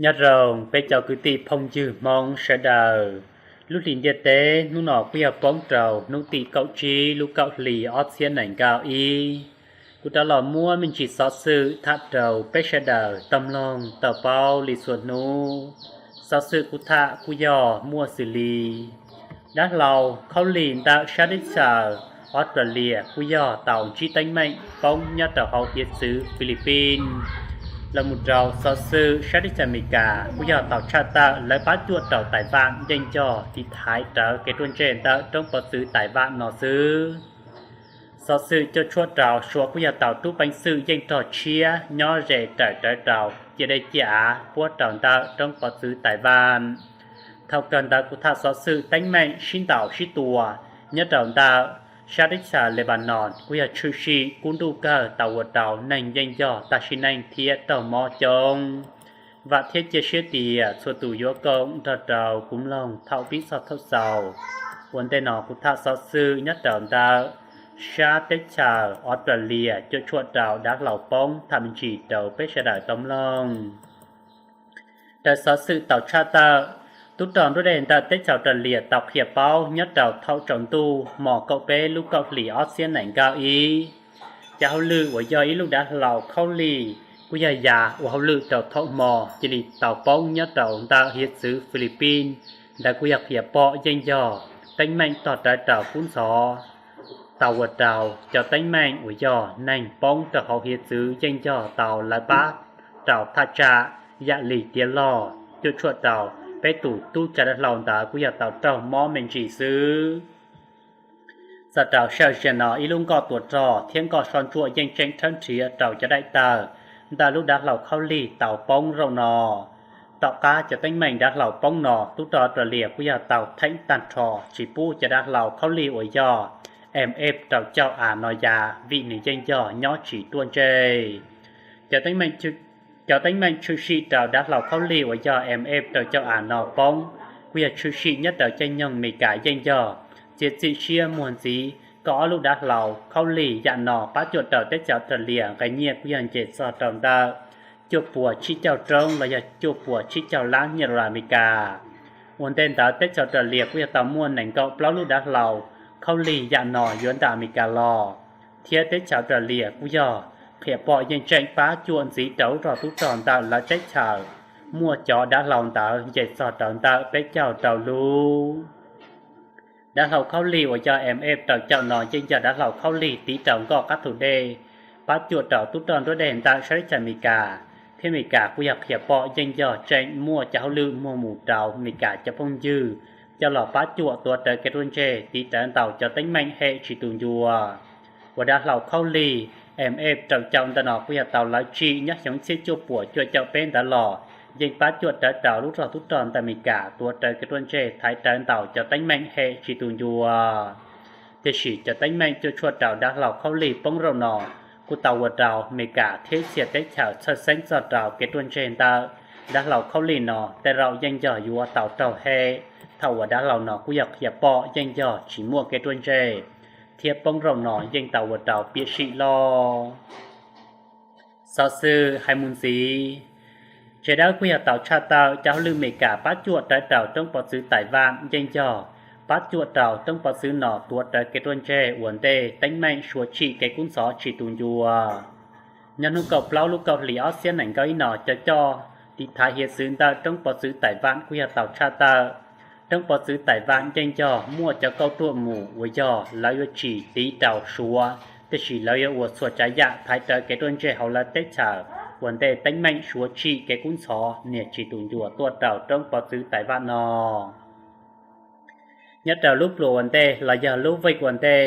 Nyob zoo peb cov kwv tij phooj ywg Hmoob sawv daws, lub hlis ntiaj teb hnub no kuj yog poob rau hnub tim kaum tsib lub kaum hlis ob txhiab nees nkaum ib. Kuv rov los muab me ntsis xov xwm tham rau peb sawv daws tau mloog tau paub li txhua hnub. Xov xwm kuv tham kuj yog muaj xws li dab hlau khaub lig ntawm sab teb chaws Australia kuj yog tau ntsib teeb meem poob nyob rau hauv hiav txwv Philippines. Los mus rau xov xwm sab teb chaws Amelikas kuj yog tau tshaj tawm lawv pab cuam rau Taiwan yeej yog tiv thaiv rawv kev ruaj ntseg ntawm roob pov txwv Taiwan no xwb. Xov xwm cuam tshuam rau Suav kuj yog tau rub peev xwm yeej rog tshiab nyob ze raws rawv rau ciam dej ciam av puab rau ntawm roob pov txwv Taiwan. Thaum kawg ntawd kuv tham xov xwm teeb meem sib ntaus sib tua nyob rau ntawm sab teb chaws Lebanon kuj yog tshwm sim kub nruj kawg tau ua rau neeg yeej yog tag sim neej thiab raug mob coob. Vam thiab cia siab tias txhua tus yuav koom nrog rau kuv mloog thaum pib txog thaum xaus. Ua ntej no kuv tham xov xwm nyob rau ntawm sab teb chaws Australia cuam tshuam rau dav hlau poob tham me ntsis rau peb sawv daws tau mloog. Raws xov xwm tau tshaj tawm, tub rog nruab dej ntawm teb chaws Australia tau qhia paub nyob rau thaum tsaus ntuj hmo kaum peb lub kaum hlis ob txhiab nees nkaum ib, cov hauj lwm uas yog ib lub dav hlau khaub lig kuj yog ya ua hauj lwm rau thaum hmo cia li tau poob nyob rau ntawm hiav txwv Philippines. Ntawd kuj yog qhia pom yeej yog teeb meem tog rawv rau kub ntxhov tau ua rau cov teeb meem uas yog neeg poob rau hauv hiav txwv yeej yog tau lawv pab rau thaj tsam yam li tiav log cuam tshuam rau peb tus tub tsav dav hlau ntawd kuj yog tau raug mob me ntsis xwb. Txog rau sij hawm no ib lub nkoj tua rog thiab nkoj soj ntsuam yeej tseem rhawb nrhiav rau cov daim tawg ntawm lub dav hlau khaub lig tau poob zaum no. Tom qab cov teeb meem dav hlau poob no tub rog Australia kuj yog tau theem tag nrho tsis pub cov dav hlau khaub lig uas yog M F rau caum A no ya vim nws yeej yog nyob tsis ruaj ntseg. Cov teeb meem tshwm sim rau dav hlau khaub lig uas yog M F rau caum A no poob kuj yog tshwm sim nyob rau caij nyoog Amelikas yeej yog txiav txim siab muag ntxiv kom ob lub dav hlau khaub lig yam no pab cuam rau teb chaws Australia nqe nyiaj kuj yog nce txog rau ntawm cuaj puas tsib caug roob los yog cuaj puas tsib caug lab nyiaj dollar Amelikas. Ua ntej ntawd teb chaws Australia kuj yog tau muaj nees nkaum plaub lub dav hlau khaub lig yam no yuav ntawm Amelikas los, thiab teb chaws Australia kuj yog qhia pom yeej tseem pab cuam ntxiv rau lub rog tub rog ntawm lawv teb chaws muaj cov dav hlau ntawd nce txog rau ntawm peb caug rau lub. Dav hlau khaub lig uas yog M F rau caum no yeej yog dav hlau khaub lig tiv rau nkoj qab thu dej pab cuam rau tub rog nruab dej ntawm sab teb chaws Amelikas, thiab Amelikas kuj yog qhia pom yeej yog tseem muaj cov hauj lwm muag mus rau Amelikas cov phooj ywg coj los pab cuam tuav rawv kev ruaj ntseg tiv rawv ntau cov teeb meem hem tsis tu ncua uas dav hlau khaub lig M F rau caum ntawm no kuj yog tau lawv tsim nyob xyoo txhiab cuaj puas cuaj caum peb ntawd los yeej pab cuam rawv rau lub rog tub rog ntawm Amelikas tuav rawv kev ruaj ntseg thaiv rawv ntau cov teeb meem hem tsis tu ncua. Tiam sis cov teeb meem cuam tshuam rau dav hlau khaub lig poob zaum no kuj tau ua rau Amelikas thiab txhia teb chaws txhawj xeeb txog rau kev ruaj ntseg ntawm dav hlau khaub lig no tej zaum yeej yog yuav tau raug hem, thaum uas dav hlau no kuj yog qhia pom yeej yog tsis muaj kev ruaj ntseg thiab poob zaum no yeej tau ua rau piam sij loj. Xov xwm hais mus ntxiv, tsev dawb kuj yog tau tshaj tawm cov hauj lwm Amelikas pab cuam rawv rau roob pov txwv Taiwan yeej yog pab cuam rau roob pov txwv no tuav rawv kev ruaj ntseg ua ntej teeb meem suav tsim kev kub ntxhov tsis tu ncua. Nyob hnub kaum plaub lub kaum hlis ob txhiab nees nkaum ib no cov coj tiv thaiv hiav txwv ntawm roob pov txwv Taiwan kuj yog tau tshaj tawm roob pov txwv Taiwan yeej yog muaj cov kauj ruam mus uas yog lawv yuav tsis tiv rau suav, tiam sis lawv yuav ua txhua tsav yam thaiv rawv kev ruaj ntseg hauv lawv teb chaws ua ntej teeb meem suav tsim kev kub ntxhov niaj tsis tu ncua tuaj rau roob pov txwv Taiwan no. Nyob rau lub pluas ua ntej los yog lub week ua ntej,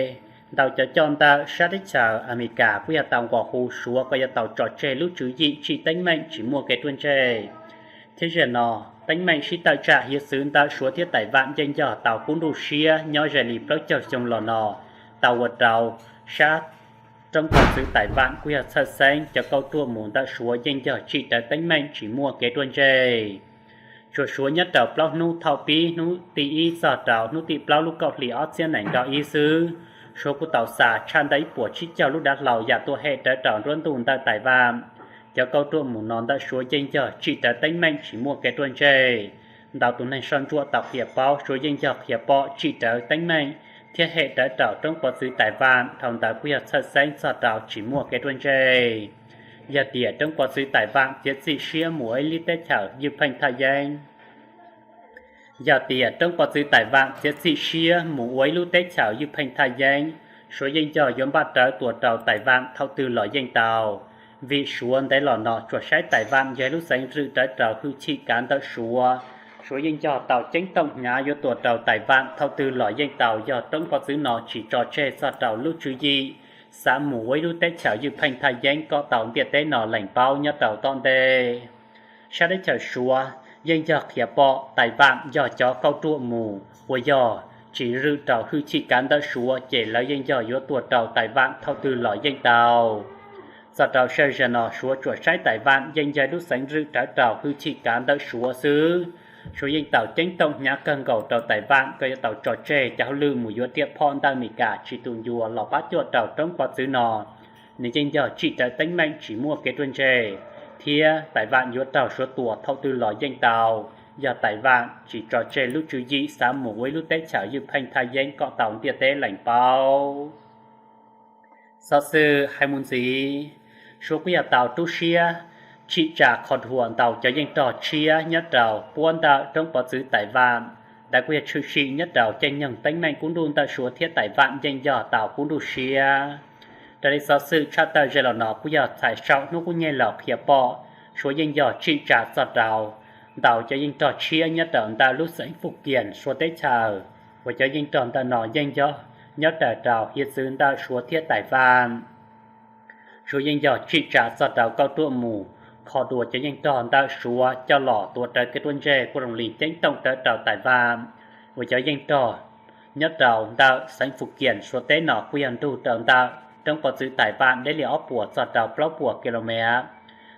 ntau cov coj ntawm sab teb chaws Amelikas kuj yog tau nqua hu suav kom yuav tau tso tseg lub tswv yim tsim teeb meem tsis muaj kev ruaj ntseg. Thiab zaum no, teeb meem sib tawm tsam hiav txwv ntawm suav thiab Taiwan yeej yog tau kub nruj siab nyob ze li plaub caug xyoo los no, tau ua rau sab roob pov txwv Taiwan kuj yog txhawj xeeb cov kauj ruam mus ntawm suav yeej yog tsim rawv teeb meem tsis muaj kev ruaj ntseg. Tsuas suav nyob rau plaub hnub thaum pib hnub tim ib txog rau hnub tim plaub lub kaum hlis ob txhiab nees nkaum ib xwb, suav kuj tau xa tshaj ntawm ib puas tsib caug lub dav hlau yam tuaj hem rawv rau nruab ntuj ntawm Taiwan. Cov kauj ruaj mus no ntawm Suav yeej yog tsim rawv teeb meem tsis muaj kev ruaj ntseg. Ntau tus neeg soj ntsuam tau qhia paub Suav yeej yog qhia pom tsim rawv teeb meem thiab hem rawv rau roob pov txwv Taiv Vam, dhau ntawd kuj yog txhawj xeeb txog rau tsis muaj kev ruaj ntseg. Yog tias roob pov txwv Taiv Vam txiav txim siab mus ua ib lub teb chaws ywj pheej thaj yeeb Yog tias roob pov txwv Taiv Vam txiav txim siab mus ua ib lub teb chaws ywj pheej thaj yeeb, Suav yeej yog yuav npaj rawv tua rau Taiv Vam thaum twg los yeej tau. Vim Suav ntev los no tsuas saib Taiv Vam yog ib lub xeev rwm rawv rau hwj chim kav ntawm Suav. Suav yeej yog tau ceeb toom hnyav yuav tua rau Taiv Vam thaum twg los yeej tau yog roob pov txwv no tsis tso tseg txog rau lub tswv yim xav mus ua ib lub teb chaws ywj pheej thaj yeeb kom tau ntiaj teb no lees paub nyob rau tom ntej. Sab teb chaws Suav yeej yog qhia pom Taiv Vam yog cov kauj ruaj mus uas yog tsis rwm rau hwj chim kav ntawm Suav ces lawv yeej yog yuav tua rau Taiv Vam thaum twg los yeej tau. Txog rau sawv daws no Suav tsuas saib Taiv Vam yeej yog ib lub xeev rwm rawv rau hwj chim kav ntawm Suav xwb. Suav yeej tau ceeb toom hnyav kawg nkaus rau Taiv Vam kom yuav tau tso tseg cov hauj lwm mus yuav riam phom ntawm Amelikas tsis tus ncua los pab cuam rau roob pov txwv no. Nws yeej yog tsim rawv teeb meem tsis muaj kev ruaj ntseg, thiab Taiv Vam yuav raug Suav tua thaum twg los yeej tau, yog Taiv Vam tsis tso tseg lub tswv yim xav mus ua ib lub teb chaws ywj pheej thaj yeeb kom tau ntiaj teb lees paub. Xov xwm hais mus ntxiv, Suav kuj yog tau rub siab tsim tsa qhov dhuas ntau cov yeej rog tshiab nyob rau puab ntawm roob pov txwv Taiv Vam. Ntawd kuj yog tshwm sim nyob rau caij nyoog teeb meem kub nruj ntawm Suav thiab Taiv Vam yeej yog tau kub nruj siab. Raws li xov xwm tshaj tawm ze los no kuj yog txhais saum hnub kub nyeg los qhia pom Suav yeej yog tsim tsa txog rau ntau cov yeej rog tshiab nyob rau ntawm lub xeev Fukias Suav teb chaws, uas cov yeej rog ntawm no yeej yog nyob raws rau hiav txwv ntawm Suav thiab Taiv Vam. Suav yeej yog tsim tsa txog rau kauj ruaj mus kho dua cov yeej rog ntawm Suav coj los tua rawv kev ruaj ntseg kuj zoo li ceeb toom rawv rau Taiv Vam, uas cov yeej rog nyob rau ntawm xeev Fukias Suav teb no kuj yog nrug rau ntawm roob pov txwv Taiv Vam deb li ob puas txog rau plaub puas ki lo mev.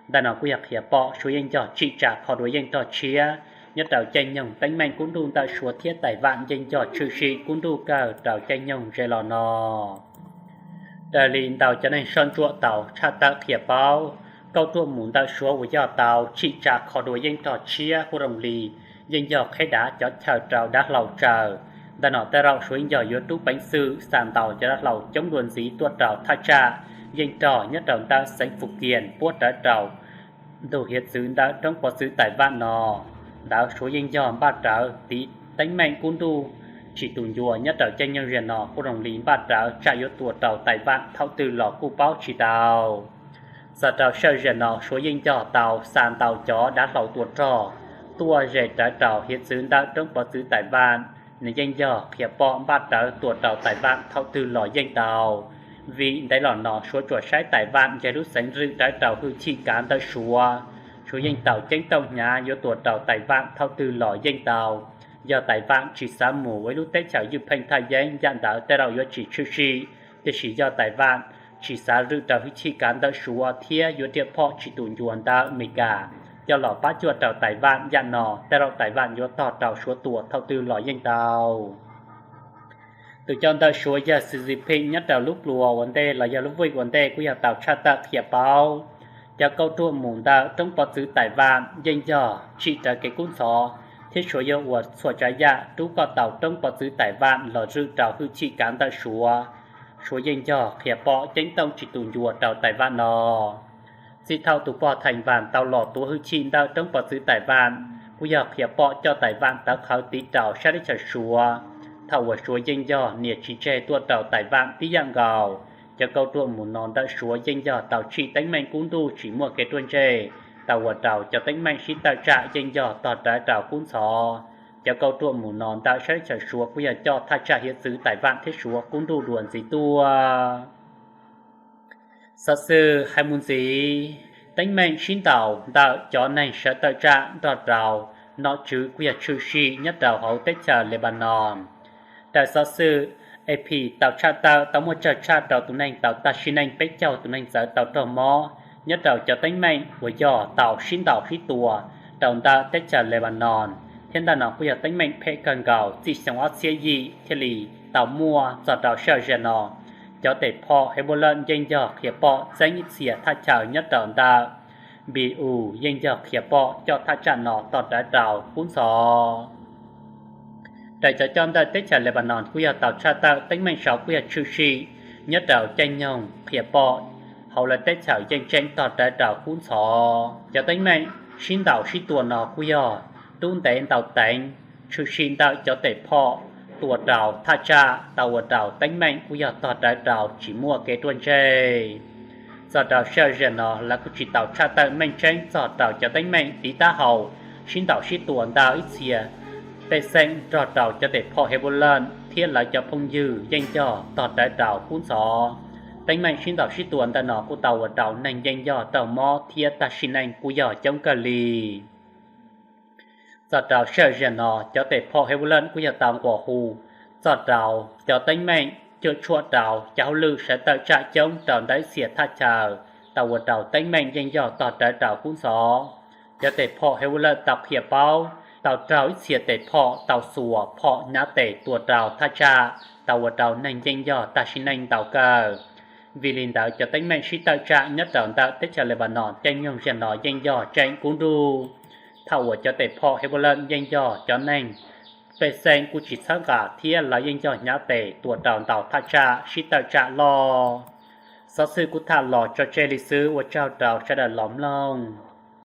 Ntawm no kuj yog qhia pom Suav yeej yog tsim tsa kho dua yeej rog tshiab nyob rau caij nyoog teeb meem kub nruj ntawm Suav thiab Taiv Vam yeej yog tshwm sim kub nruj kawg rau caij nyoog ze los no. Raws li ntau cov neeg soj ntsuam tau tshaj tawm qhia paub, kauj ruaj mus ntawm Suav uas yog tau tsim tsa kho dua yeej rog tshiab kuj zoo li yeej yog qheb dav cov chaw rau dav hlau tsaws. Ntawm no tej zaum Suav yeej yog yuav rub peev xwm xa ntau cov dav hlau coob dua ntxiv tuaj rau thaj tsam yeej rog nyob rau ntawm xeev Fukias puab rawv rau ntug hiav txwv ntawm roob pov txwv Taiv Vam no. Ntawd Suav yeej yog npaj rawv tiv teeb meem kub nruj tsis tus ncua nyob rau caij nyoog ze no kuj zoo li npaj rawv tsam yuav tua rau Taiv Vam thaum twg los kuj paub tsis tau. Txog rau sawv daws no Suav yeej yog tau xa ntau cov dav hlau tua rog tuaj ze rawv rau hiav txwv ntawm roob pov txwv Taiv Vam, nws yeej yog qhia pom npaj rawv tua rau Taiv Vam thaum twg los yeej tau. Vim ntev los no Suav tsuas saib Taiv Vam yog lub xeev rwm rawv rau hwj chim kav ntawm Suav. Suav yeej tau ceeb toom hnyav yuav tua rau Taiv Vam thaum twg los yeej tau. Yog Taiv Vam tsis xav mus ua ib lub teb chaws ywj pheej thaj yeeb yam ntawd tej zaum yuav tsis tshwm sim, tiam sis yog Taiv Vam tsis xav rwm rau hwj chim kav ntawm Suav thiab yuav riam phom tsis tus ncua ntawm Amelikas coj los pab cuam rau Taiv Vam yam no tej zaum Taiv Vam yuav tog rau Suav tua thaum twg los yeej tau. Tus coj ntawm Suav yog Xi Jinping nyob rau lub pluas ua ntej los yog lub week ua ntej kuj yog tau tshaj tawm qhia paub, cov kauj ruaj mus ntawm roob pov txwv Taiv Vam yeej yog tsim rawv kev kub ntxhov thiab Suav yuav ua txhua tsav yam rub kom tau roob pov txwv Taiv Vam los rwm rau hwj chim kav ntawm Suav. Suav yeej yog qhia pom ceeb toom tsis tus ncua rau Taiv Vam no. Txij thaum tus pog Theej Vam tau los tuav hwj chim ntawm roob pov txwv Taiv Vam, kuj yog qhia pom coj Taiv Vam tawv qhawv tiv rau sab teb chaws Suav. Thaum uas Suav yeej yog nias tsis tseg tuaj rau Taiv Vam tib yam nkaus. Cov kauj ruaj mus no ntawm Suav yeej yog tau tsim teeb meem kub nruj tsis muaj kev ruaj ntseg, tau ua rau cov teeb meem sib tawm tsam yeej yog tog rawv rau kub ntxhov. Cov kauj ruaj mus no ntawm sab teb chaws Suav kuj yog coj thaj tsam hiav txwv Taiv Vam thiab Suav kub nruj dua ntxiv tuaj. Xov xwm hais mus ntxiv, teeb meem sib ntaus ntawm cov neeg sawv tawm tsam nrog rau nom tswv kuj yog tshwm sim nyob rau hauv teb chaws Lebanon. Raws xov xwm A P tau tshaj tawm, tau muaj tsawg tshaj rau tus neeg tau tag sim neej, peb caug tus neeg txawv tau raug mob nyob rau cov teeb meem uas yog tau sib ntaus sib tua rau ntawm teb chaws Lebanon, thiab ntawm no kuj yog teeb meem phem kawg nkaus txij xyoo ob txhiab yim thiaj li tau muaj txog rau sij hawm no. Cov tes phom Hezbollah yeej yog qhia pom txeeb ib txhia thaj chaw nyob rau ntawm Npi us yeej yog qhia pom coj thaj tsam no tog rawv rau kub ntxhov. Raws cov coj ntawm teb chaws Lebanon kuj yog tau tshaj tawm teeb meem saud kuj yog tshwm sim nyob rau caij nyoog qhia pom hauv lawv teb chaws yeej tseem tog rawv rau kub ntxhov. Cov teeb meem sib ntaus sib tua no kuj yog rub ntev ntau teev, tshwm sim ntawm cov tes phom tua rau thaj tsam tau ua rau teeb meem kuj yog tog rawv rau tsis muaj kev ruaj ntseg. Txog rau sij hawm zaum no lawv kuj tsis tau tshaj tawm meej tseeb txog rau cov teeb meem tiv taub hau sib ntaus sib tua ntawm ib txhia pej xeem nrog rau cov tes phom Hezbollah thiab lawv cov phooj ywg yeej yog tog rawv rau kub ntxhov. Teeb meem sib ntaus sib tua ntawm no kuj tau ua rau neeg yeej yog raug mob thiab tag sim neej kuj yog coob kawg li. Txog rau sij hawm zaum no cov tes phom Hezbollah kuj yog tau nqua hu txog rau cov teeb meem cuam tshuam rau cov hauj lwm sawv tawm tsam coob rau ntawm ib txhia thaj chaw tau ua rau teeb meem yeej yog tog rawv rau kub ntxhov. Cov tes phom Hezbollah tau qhia paub tau raug ib txhia tes phom tau xuas phom hnyav tes tua rau thaj tsam tau ua rau neeg yeej yog tag sim neej ntau kawg. Vim li ntawd cov teeb meem sib tawm tsam nyob rau ntawm teb chaws Lebanon caij nyoog zaum no yeej yog tseem kub nruj. Thaum uas cov tes phom Hezbollah yeej yog cov neeg pej xeem kuj tsis txhawb nqa thiab lawv yeej yog hnyav tes tua rau ntau thaj tsam sib tawm tsam loj. Xov xwm kuj tham los tso tseg li xwb, ua tsaug rau sawv daws los mloog.